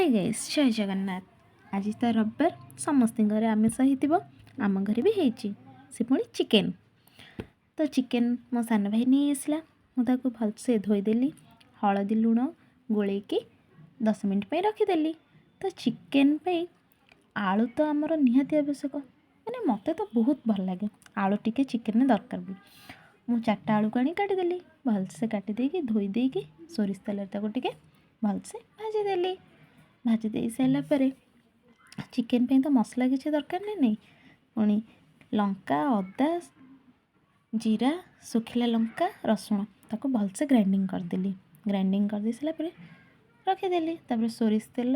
ହାଏ guys, ଜୟ ଜଗନ୍ନାଥ। ଆଜି ତ ରବିବାର, ସମସ୍ତଙ୍କ ଘରେ ଆମିଷ ହେଇଥିବ। ଆମ ଘରେ ବି ହେଇଛି, ସେ ପୁଣି ଚିକେନ୍। ତ ଚିକେନ୍ ମୋ ସାନ ଭାଇ ନେଇ ଆସିଲା। ମୁଁ ତାକୁ ଭଲସେ ଧୋଇଦେଲି, ହଳଦୀ ଲୁଣ ଗୋଳେଇକି 10 ମିନିଟ୍ ପାଇଁ ରଖିଦେଲି। ତ ଚିକେନ୍ ପାଇଁ ଆଳୁ ତ ଆମର ନିହାତି ଆବଶ୍ୟକ। ମାନେ ମୋତେ ତ ବହୁତ ଭଲ ଲାଗେ, ଆଳୁ ଟିକେ ଚିକେନ୍ରେ ଦରକାର ବି। ମୁଁ ଚାରିଟା ଆଳୁକୁ ଆଣି କାଟିଦେଲି। ଭଲସେ କାଟି ଦେଇକି, ଧୋଇ ଦେଇକି, ସୋରିଷ ତେଲରେ ତାକୁ ଟିକେ ଭଲସେ ଭାଜିଦେଲି। ଭାଜି ଦେଇ ସାରିଲା ପରେ ଚିକେନ୍ ପାଇଁ ତ ମସଲା କିଛି ଦରକାର ନା ନାହିଁ? ପୁଣି ଲଙ୍କା, ଅଦା, ଜିରା, ଶୁଖିଲା ଲଙ୍କା, ରସୁଣ, ତାକୁ ଭଲସେ ଗ୍ରାଇଣ୍ଡିଙ୍ଗ କରିଦେଲି। ଗ୍ରାଇଣ୍ଡିଙ୍ଗ କରିଦେଇ ସାରିଲା ପରେ ରଖିଦେଲି। ତାପରେ ସୋରିଷ ତେଲ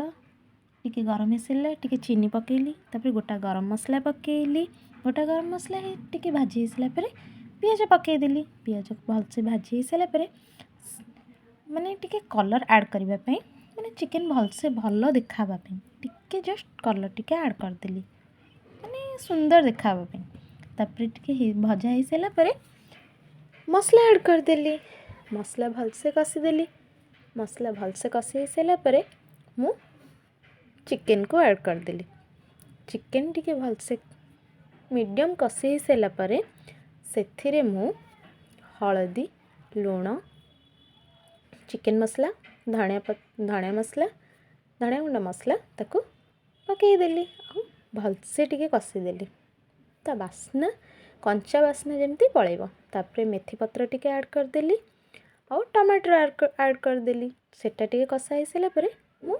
ଟିକେ ଗରମ ହେଇସାରିଲା, ଟିକେ ଚିନି ପକାଇଲି। ତାପରେ ଗୋଟା ଗରମ ମସଲା ପକାଇଲି। ଗୋଟା ଗରମ ମସଲା ଟିକେ ଭାଜି ହେଇସାରିଲା ପରେ ପିଆଜ ପକାଇଦେଲି। ପିଆଜ ଭଲସେ ଭାଜି ହେଇସାରିଲା ପରେ, ମାନେ ଟିକେ କଲର୍ ଆଡ଼୍ କରିବା ପାଇଁ, ମାନେ ଚିକେନ୍ ଭଲସେ ଭଲ ଦେଖା ହେବା ପାଇଁ ଟିକେ ଜଷ୍ଟ କଲର୍ ଟିକେ ଆଡ଼୍ କରିଦେଲି, ମାନେ ସୁନ୍ଦର ଦେଖା ହେବା ପାଇଁ। ତାପରେ ଟିକେ ଭଜା ହେଇସାରିଲା ପରେ ମସଲା ଆଡ଼୍ କରିଦେଲି। ମସଲା ଭଲସେ କଷିଦେଲି। ମସଲା ଭଲସେ କଷି ହେଇସାରିଲା ପରେ ମୁଁ ଚିକେନ୍କୁ ଆଡ଼୍ କରିଦେଲି। ଚିକେନ୍ ଟିକେ ଭଲସେ ମିଡ଼ିୟମ୍ କଷି ହେଇସାରିଲା ପରେ ସେଥିରେ ମୁଁ ହଳଦୀ, ଲୁଣ, ଚିକେନ୍ ମସଲା, ଧଣିଆ ଧଣିଆ ମସଲା, ଧଣିଆ ଗୁଣ୍ଡ ମସଲା ତାକୁ ପକାଇଦେଲି ଆଉ ଭଲସେ ଟିକେ କଷିଦେଲି, ତା ବାସ୍ନା, କଞ୍ଚା ବାସ୍ନା ଯେମିତି ପଳେଇବ। ତାପରେ ମେଥି ପତ୍ର ଟିକେ ଆଡ଼୍ କରିଦେଲି ଆଉ ଟମାଟର ଆଡ଼୍ କରିଦେଲି। ସେଇଟା ଟିକେ କଷା ହେଇସାରିଲା ପରେ ମୁଁ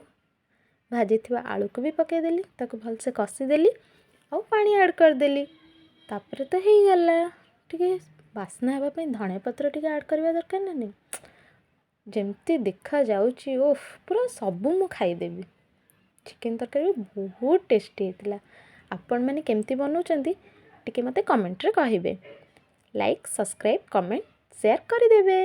ଭାଜିଥିବା ଆଳୁକୁ ବି ପକାଇଦେଲି। ତାକୁ ଭଲସେ କଷିଦେଲି ଆଉ ପାଣି ଆଡ଼୍ କରିଦେଲି। ତାପରେ ତ ହେଇଗଲା। ଟିକେ ବାସ୍ନା ହେବା ପାଇଁ ଧଣିଆ ପତ୍ର ଟିକେ ଆଡ଼୍ କରିବା ଦରକାର ନା ନାହିଁ? ଯେମିତି ଦେଖାଯାଉଛି, ଓଫ୍, ପୁରା ସବୁ ମୁଁ ଖାଇଦେବି। ଚିକେନ୍ ତରକାରୀ ବି ବହୁତ ଟେଷ୍ଟି ହେଇଥିଲା। ଆପଣମାନେ କେମିତି ବନାଉଛନ୍ତି, ଟିକେ ମୋତେ କମେଣ୍ଟରେ କହିବେ। ଲାଇକ୍, ସବସ୍କ୍ରାଇବ୍, କମେଣ୍ଟ, ସେୟାର କରିଦେବେ।